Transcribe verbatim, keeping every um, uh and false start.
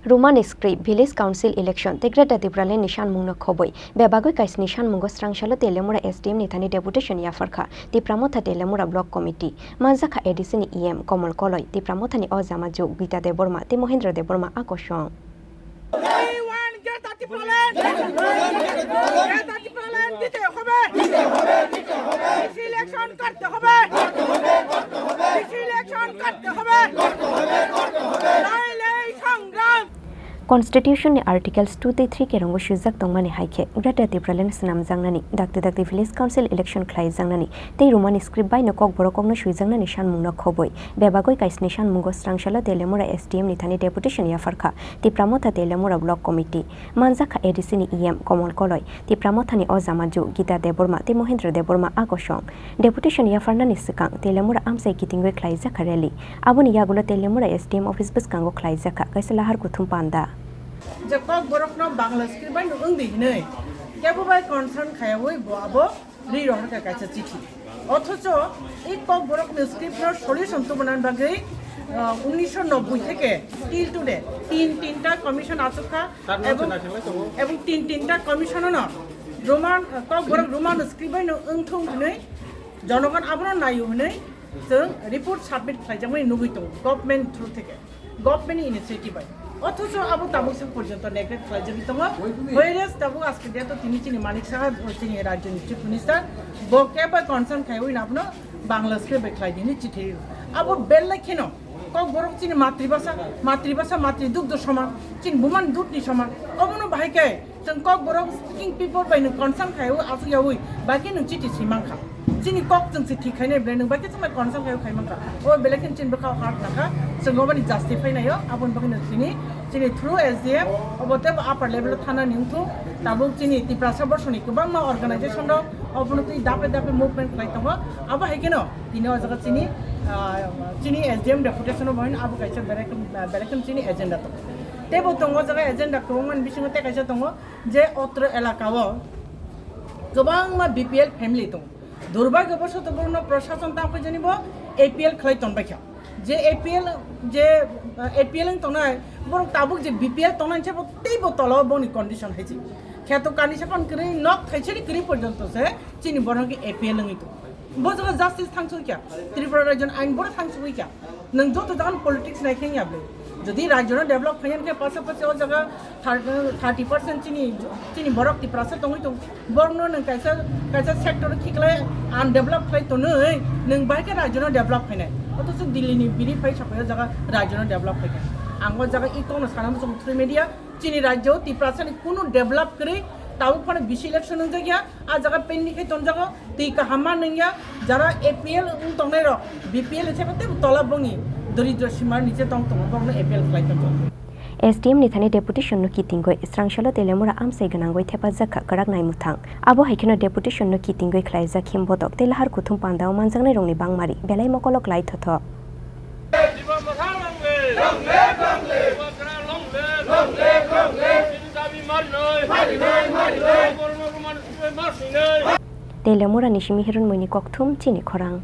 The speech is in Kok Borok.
Roman script, Village Council election tei Greater Tipraland ni sanmungno khobwi bebagwi kaisni sanmungo srangsalo Teliamura S D M ni thani deputation yapharkha Tipra Motha Teliamura Block Committee. Manjakha A D C ni E M Komol Koloi, Tipra Motha ni o jama juk Gita Debbarma tei Mohendra Debbarma a kosong. We want Greater Tipraland! Greater Tipraland দিতে হবে! DC election করতে হবে! DC election করতে হবে! লড়াই লড়াই সংগ্রাম! Constitution ni Articles two tei three kerongo swijak tongmani hai khe Greater Tipraland swnamjaknani, dakti dakti Village Council election khlaijaknani tei Roman script bai no Kokborok kokno swijaknani sanmungno khobwi bebagwi kaisni sanmungo srangsalo Teliamura S D M ni thani deputation yapharkha Tipra Motha Teliamura Block Committee. Manjakha A D C ni E M Komol Koloi, Tipra Mothani o jama juk Gita Debbarma tei Mohendra Debbarma a kosong. Deputation yapharnani swkang Teliamura amchai kitingwi khlaijakha rally. Aboni yagulo Teliamura S D M office bwskango khlaijakha kaisa lahar kuthum panda. Je Kokborokno Bangla script bai no wngdi hinwi kebo bai concern khayawi bo abo ri rohorkha kaisa chithi. Othocho ei Kokborokni script no solution tubunani bagwi, ah, unisho nobboi theke till today tin tinta commission achukha ebong, ebong tin tinta commission no Roman, ah, Kokborok Roman script bai no wngthung hinwi jonogon abono naio hinwi chwng report submit khlaijakmani nugwi tongo government through theke. Government ni initiative bai. Othocho abo tabuk se porjonto neglect khlaijagwi tongo. Whereas tabuk aske dia to tini chini Manik Saha, chini rajyoni chief minister, bo kebo concern khaiwi abono Bangla script bai khlai dini chithi. Abo belai kheno Kokborok chini matribhasha, matribhasha matridugdho soman, chini bumani dudni soman. Obono bahai khe Chwng Kokborok speaking people bai nwng concern khai o aswk yaui, bai khe nwng chithi swi mankha. Chini kok chwng se thik khainai belai nwng bai khe chwng bai concern khai o khai mankha. O belai khe chini bwkha o hurt nangkha. Chwng obani justify naio, aboni bagwi no chini, chini through S D M, obo tei upper level o thana ni wngthung. Tabuk chini Tiprasa borsoni kwbangma organization rok obono twi dape dape movement khlai tongo. Abo hai kheno tini o jaga chini, ah, chini S D M deputation o bo hino abo kaisa belai khe, belai khe chini agenda tongo. Teibo tongo o jaga agenda kwbangmani bisingo tei kaisa tongo je otro elaka o kwbangma B P L family tongo. Durbhagyo bosoto borokno prashason tamo jani bo A P L khlai tonbaikha. Je A P L, je, uh, A P L wng tongnai borok tabuk je B P L tongnai se bo teibo tola o boni condition hai se. Kheto kani sapan kwrwi nok thaisari kwrwi porjonto se chini borok A P L wngwi tongo. Bo jaga justice thangsuikha, Tripura rajyoni ain bono thangsuikha. Nwng joto jagan politics nai khe ya ble. Jodi rajyoni develop khayan khe pasapasi o jaga thirty percent chini, chini borok Tiprasa tongwi tong. Borokno nwng kaisa, kaisa sector khiklai undevelop khlai tonwi nwng bai khe rajyoni develop khainai. Othocho Delhi ni biri phai sapai o jaga rajyoni develop khaikha. Ang o jaga i kono sana muchung through media. Chini rajyo Tiprasa ni kunu develop kwrwi, tabuk phano bisi election wngjak ya, a jaga pending khai tonjago, twi kaham ma nung ya, jara A P L wng tongnai rok, B P L se tei tola bongni doridro sima ni je tong tongo, bongno A P L khlai tongo. S D M ni thani deputation no kitingwi srangsalo Teliamura amchai gwnangwi thepajak kha kwrak nai mwthang. Abo hai kheno deputation no kitingwi khlaijak him bodok tei lahar kuthum pandao manjaknai rokni bangmari belai mokolo klai thotho. Teliamura ni simi Hiron Muini kokthum chini khorang.